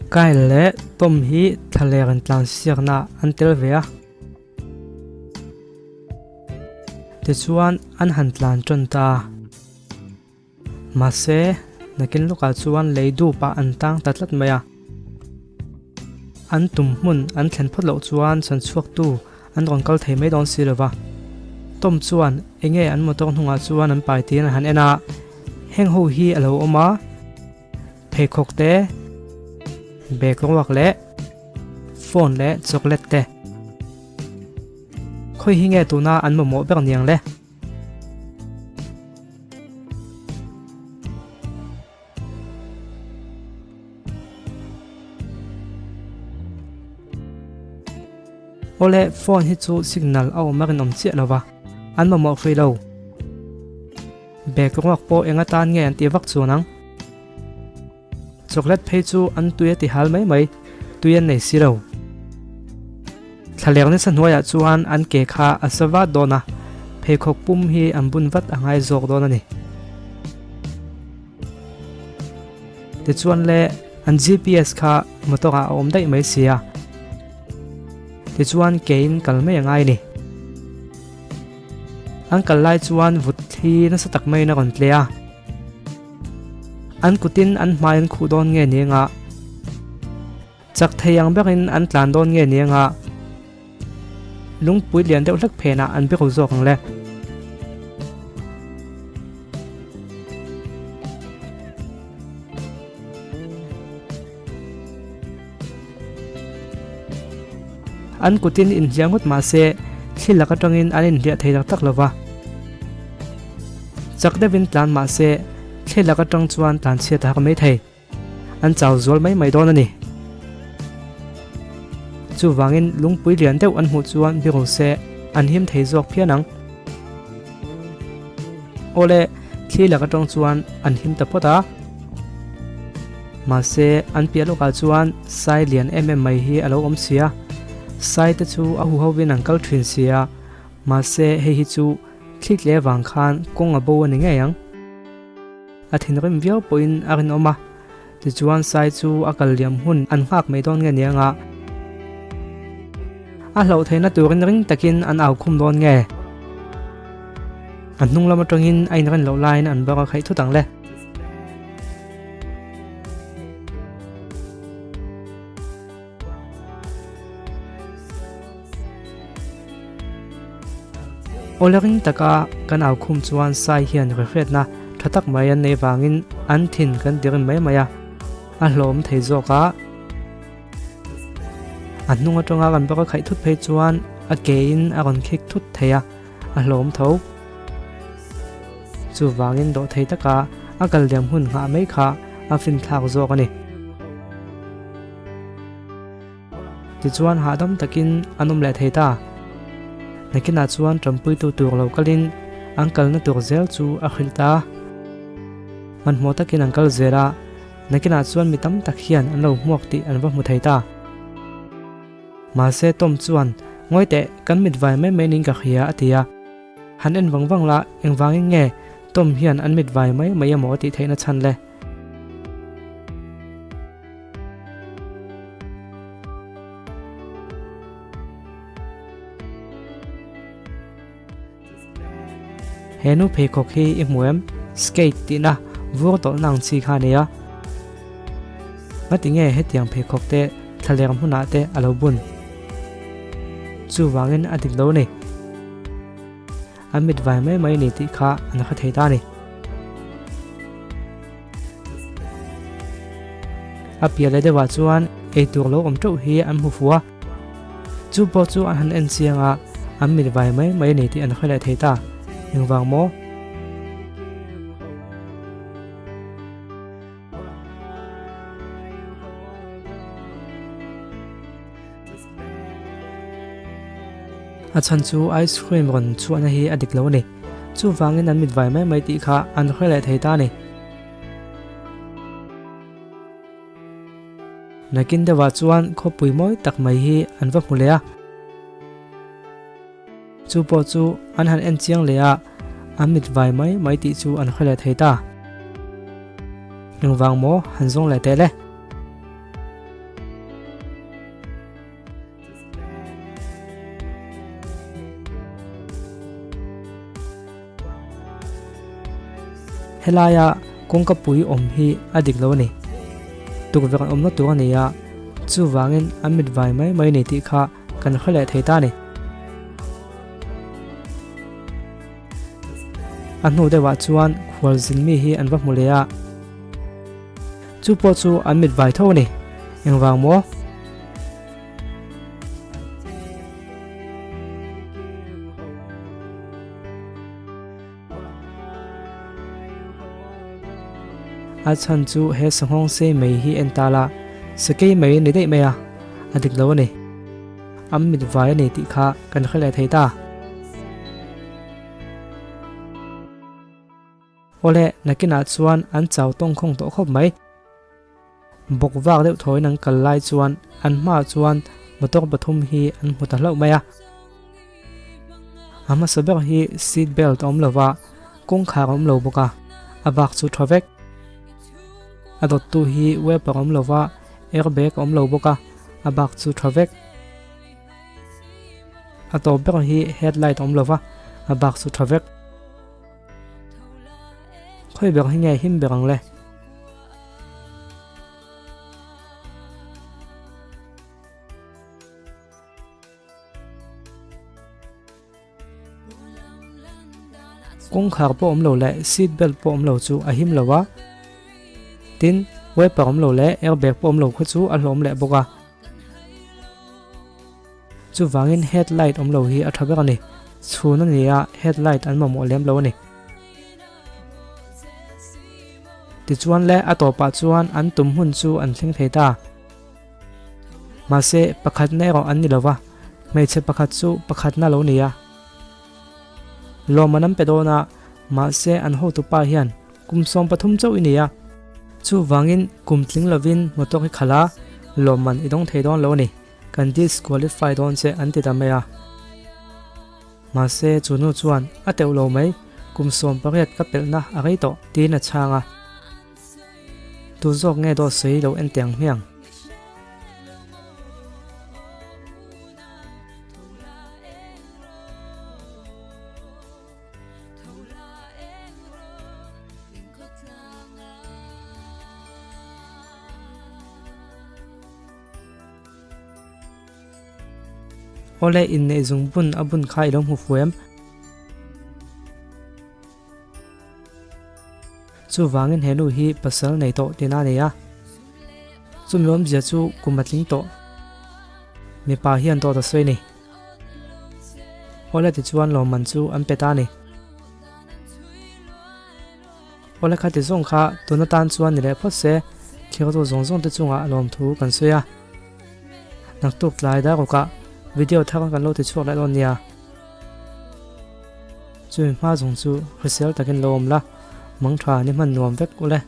Kyle leh Tom hi thlaler intlansiakna an tel ve a. Tichuan an han tlan tan ta. Mahse, nakin lawkah chuan lei dupah an tang ta tlat mai a. An tum hmun an thlen phawt loh chuan chhanchhuaktu an rawn kal thei mai dawn si lo va. Tom chuan enge an motor hnungah chuan an pai tiin a han en a, heng ho hi a lo awm a, pheikhawk te, bag ruak leh phone leh chocolate te. Khawi hi nge tuna an mamawh ber niang le? Awle, phone hi chu signal a awm a rinawm chiah lo va, an mamawh hrui lo. Bag ruak pawh eng atan nge an tih vak chuan ang? Chocolate phei chu an tui a ti hal mai mai, tui an nei si lo. Thlalek nasa hnuaiah chuan an ke kha a sa vat dawn a, pheikhawk pum hi an bun vat a ngai zawk dawn a ni. Tichuan le, an GPS kha motor ah a awm daih mai sia. Tichuan kein kal mai a ngai a ni. An kal lai chuan vut thli nasa tak maiin a rawn tle a. An kutin an hmai an khuh dawn nge ni anga? Chak thei ang berin an tlan dawn nge ni anga? Lungpui lian deuh hlek phenah an biru zawk ang le. An kutin inhliah ngawt mah se thli lak atangin an inhliah thei tak tak lo va. Chak deuhin tlan mah se thli lak atang chuan tlan chhiat a hak mai thei. An chau zual mai mai dawn a ni. Chuvangin lungpui lian deuh an hmuh chuan biru se an him thei zawk phian ang. Awle, thli lak atang chuan an him ta phawt a. Mahse, an piah lawkah chuan sai lian em em mai hi a lo awm si a. Sai te chu a huhovin an kal thin si a, mahse hei hi chu thli tle vang khan kawng a bo a ni ngei ang. A thinrim viau pawhin a rinawm a, tichuan sai chu a kal liam hun an nghak mai dawn nge nia nga. A hlauh theihna turin ring takin an au khum dawn nge? A hnung lam atangin a inren loh laiin an bawk a khaih thut ang le. Awle ring taka kan au khum chuan sai hian rehriatna tha tak mai an neih vangin an thin kan ti rim mai mai a, a hlawm thei zawk a. A hnung atanga kan bawk a khaih thut phei chuan a ke in a rawn khik thut thei a, a hlawm tho. Chuvangin dawhthei taka a kal liam hun nghah mai kha a finthlak zawk a ni. Tichuan hahdam takin an awm leh thei ta. Nakinah chuan ṭanpuitu tur lo kalin an kalna tur zel chu a hrilh ta. Hmanhmawh takin an kal zel a, nakinah chuan mi tam tak hian an lo hmuak tih an va hmu thei ta. Mahse Tom chuan, Ngawi teh, kan mit vai mai mai niin ka hria, a ti a. Han en vang vang la, engvangin nge Tom hian an mit vai mai mai emaw a tih theihna chhan le? He nu pheikhawk hi i hmu em? Skate tihna vur tawlhna ang chi kha a ni a. Ngati nge hetiang pheikhawk te thlaler hmunah te a lo bun? Chuvangin a dik lo a ni. An mit vai mai mai a ni tih kha an hre thei ta a ni. A piah leh deuhah chuan eitur lo awm teuh hi an hmu fuh a, chu pawh chu an han en chiang a, an mit vai mai mai a ni tih an hre leh thei ta. Engvang maw? A chhan chu ice cream rawn chhuahna hi a dik lo a ni. Chuvangin an mit vai mai mai tih kha an hre leh thei ta a ni. Nakin deuhah chuan khawpui mawi tak mai hi an va hmu leh a. Chu pawh chu an han en chiang leh a, an mit vai mai mai tih chu an hre leh thei ta. Engvang maw han zawng leh teh le? Helaia kawngka pui awm hi a dik lo a ni. Tukverh an awmna tur a ni a, chuvangin an mit vai mai mai ni tih kha kan hre leh thei ta a ni. A hnu deuhah chuan khualzin mi hi an va hmu leh a, chu pawh chu an mit vai tho a ni. Engvang maw? A chhan chu he sanghawng sei mai hi en ta la, sakei mai a ni daih mai a, a dik lo a ni. An mit vai a ni tih kha kan hre leh thei ta. Awle, nakinah chuan an chau tawngkhawng tawh khawp mai. Bawk vak deuh thawiin an kal lai chuan an hmaah chuan motor pathum hi an hmu ta hlauh mai a. A hmasa ber hi seat belt a awm lo va, kawngkhar a awm lo bawk a, a bak chu tha vek. A dawttu hi wiper a awm lo va, airbag a awm lo bawk a, a bak chu tha vek. A tawp ber hi headlight a awm lo va, a bak chu tha vek. Khawi ber hi nge him ber ang le? Kawngkhar pawh awm lo leh seat belt pawh awm lo chu a him lo a, tin wiper awm lo leh airbag pawh awm lo kha chu a hlawm leh bawk a. Chuvangin headlight awm lo hi a tha ber a ni. Chhun a ni a, headlight an mamawh lem lo a ni. Tichuan le a tawpah chuan an tum hmun chu an thleng thei ta. Mahse, pakhatna erawh an ni lo va, hmeichhe pakhat chu pakhatna lo ni a. Lawmman an pe dawn a, mahse an hotupa hian kum 13 chauh i ni a. Chuvangin kum tling lovin motor hi khalh a, lawmman i dawng thei dawn lo a ni. Kan disqualify dawn che an ti ta mai a. Mahse, chu nu chuan a teuh lo mai, kum 18 ka pelhna a rei tawh tiin a chhang a. Tu zawk nge dawt sawi lo en teh ang hmiang? Awle inneih zungbun a bun kha i lo hmu fu em? Chuvangin he nu hi pasal nei tawh tina a nei a. Chumi awmzia chu kum a tling tawh. Mipa hian dawt a sawi a ni. Awle tichuan lawmman chu an pe ta a ni. Awle khati zawng kha tun atan chuan ni leh phawt se, thliartu zawng zawng te chungah lawmthu kan sawi a. Naktuk tlai darukah video thar kan lo ti chhuak leh dawn nia. Chumi hma zawng chu hrisel takin lo awm la, mangtha ni hman nuam vek ule.